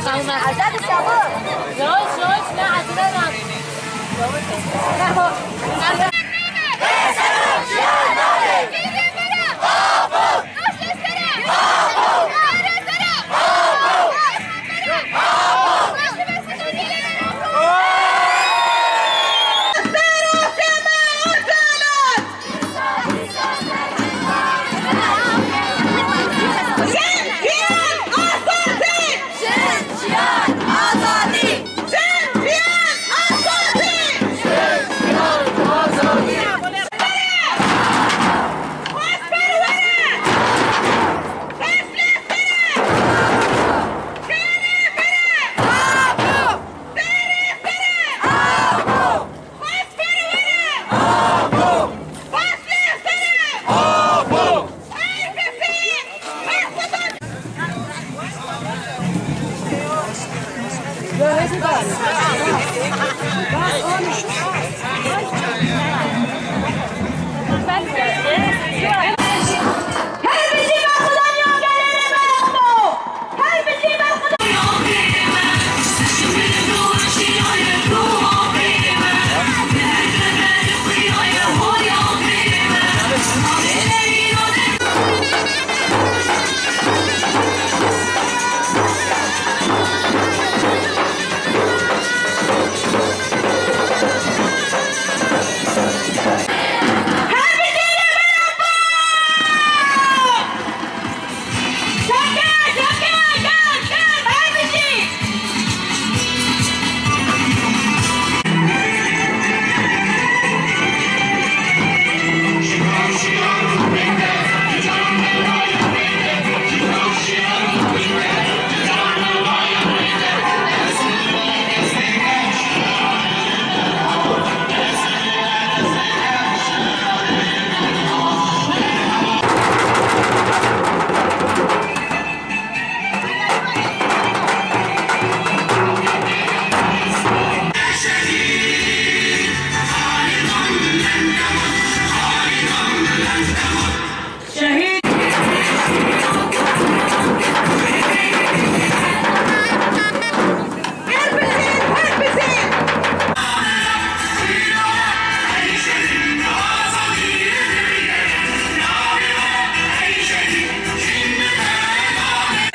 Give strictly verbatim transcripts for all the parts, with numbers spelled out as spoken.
Azad Sabur. Yavaş, yavaş, ne acele lan.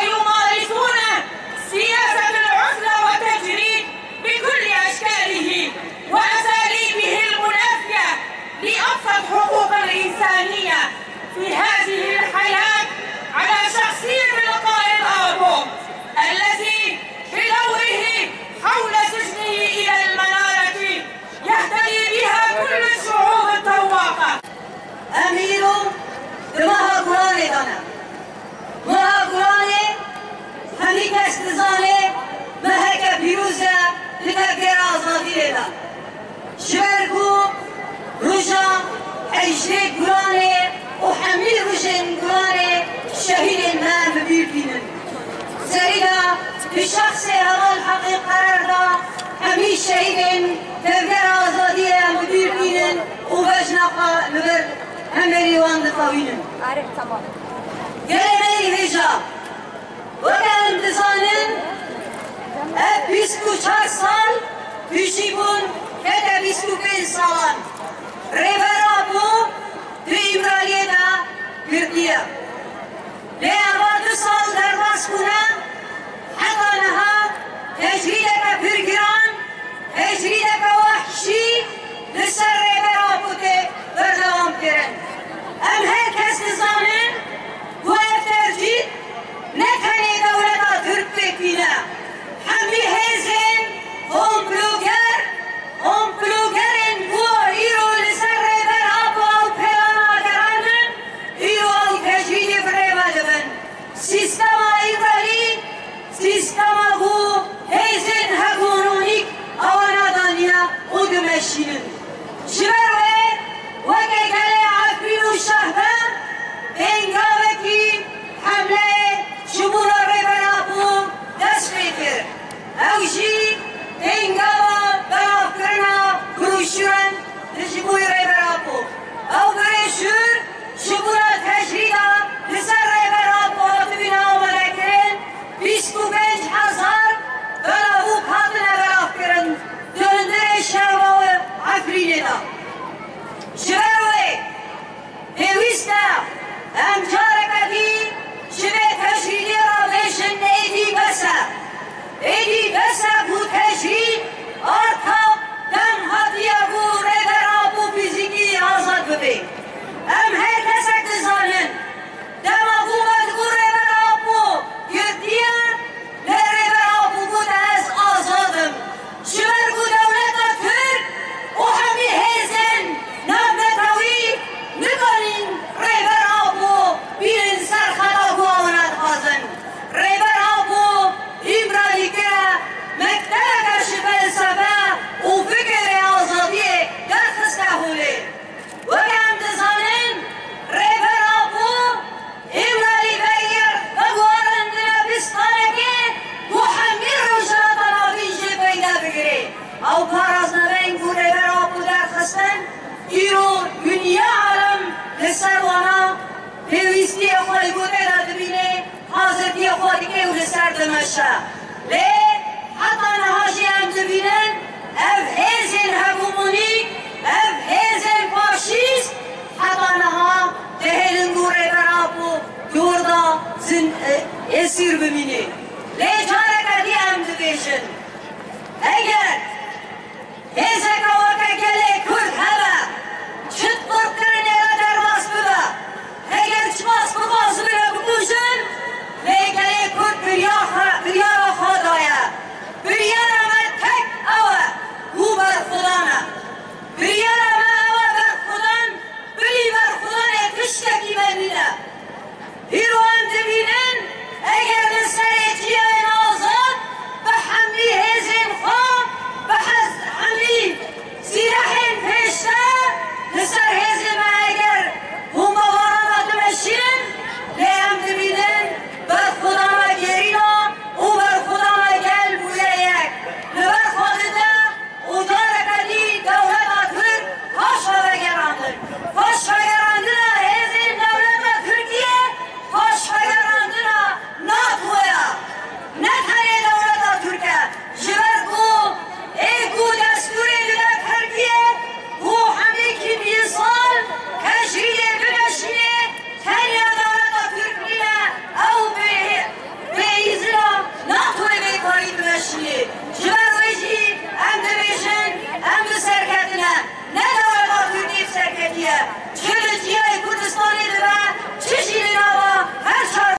يمارسون سياسة العزلة والتجريد بكل أشكاله وأساليبه المنافية لأبسط حقوق الإنسانية في هذه الحياة على شخصية القائد آبو، الذي بدوره حول سجنه إلى المنارة يهتدي بها كل الشعوب التواقة. Em îro di meha Guranê de ne. Meha Guranê hemî kes dizane meheke pîroz e di tevgera azadiyê de. Ji ber ku roja hejdê Guranê û hemî rojên Guranê şehîdên me bi bîr tînin. Serî de bi şexsê Heval Heqê qerar da hemî şehîdên tevgera azadiyê em bi bîr tînin û bejna xwe li vir hemberî wan dixewînin. Arif, tamam. Gelê me yê hêja, weke em dizanin, ev bîst û çar sal pêşî bûn kete bîst û pênc salan. Rêber Apo di Îmraliyê de girtiye. Lê eva du sal derbas bûne, heta niha tecrîdeke pir giran, tecrîdeke wehşî li ser Rêber Apo tê berdewam kirin. Em her kes dizanin ku ev tecrîd ne tenê dewleta Tirk pêk tîne. Hemî hêzên komploger, komplogerên ku îro li ser Rêber Ji ber wê pêwîst e em careke dî ji vê tecrîdê re bêjin êdî bes e. Êdî bes e ku tecrîd arta dem hatiye ku Rêber Apo fîzîkî azad bibe. Em her kesek dizanin, dema ku me digot Rêber Apo girtiye, lê Rêber Apo got ez azad im. Ji ber ku dewleta Tirk û hemî hêzên navnetewî nikanîn Rêber Apo bînin ser xeta ku wana dixwazin. Rêber Apo îmralî kire, mektebeke ji felsefe û fikirê azadiyê derxiste holê. Wek em dizanin, Rêber Apo îmralî vegir veguherandine pistanekê ku hemî Rojhilata Navîn jê feyde bigire. Ew paraznameyên ku Rêber Apo derxistin, îro dinya alem li ser wana pêwîstiyê xwe li gotê de dibîne, hazirtiyê xwe dike û li ser dimeşe. Lê heta niha jî em dibînin, ev hêzên hegemonîk, ev hêzên faşîst heta niha dihêlin ku Rêber Apo di wir de zin-, e, esîr bimîne. Lê careke dî em dibêjin, eger hêzeke weke gelê Kurd hebe, çi qurtkirinê re derbas bibe, heger çiqas bixwazibine bikujin, lê gelê Kurd biryar xwe, biryara xwe daye. Biryara me tek ew e ku berxwedan e. Biryara me ew e berxwedan, bilî berxwedanê tiştekî me nîne. Îro em dibînin, eger li serê çiyayên azad bi hemî hêzên xwe, bi hez-, hemî sîlehên pêşde li ser hêzên me eger bombebarana dimeşînin, lê em dibînin berxwedana gerîla û berxwedana gel bûye yek. Li ber xwe dide û careke dî dewleta Tirk paş ve vegerandin. Paş vegerandina hêzên dewleta Tirkiye, paş vegerandina NATO'ya. Ne tenê dewleta Tirk e, ji ber ku ê ku destûrê dide Tirkiye ku hemî kîmyesal tecrîdê bimeşîne, tenya dewleta Tirk nîne, ew bê-, bêhîzira NATO'yê bêkarî dimeşînê. Ji ber wê jî em dibêjin, em bi ser ketine. Ne dewleta Tirkiyê bi ser ketiye. Çi li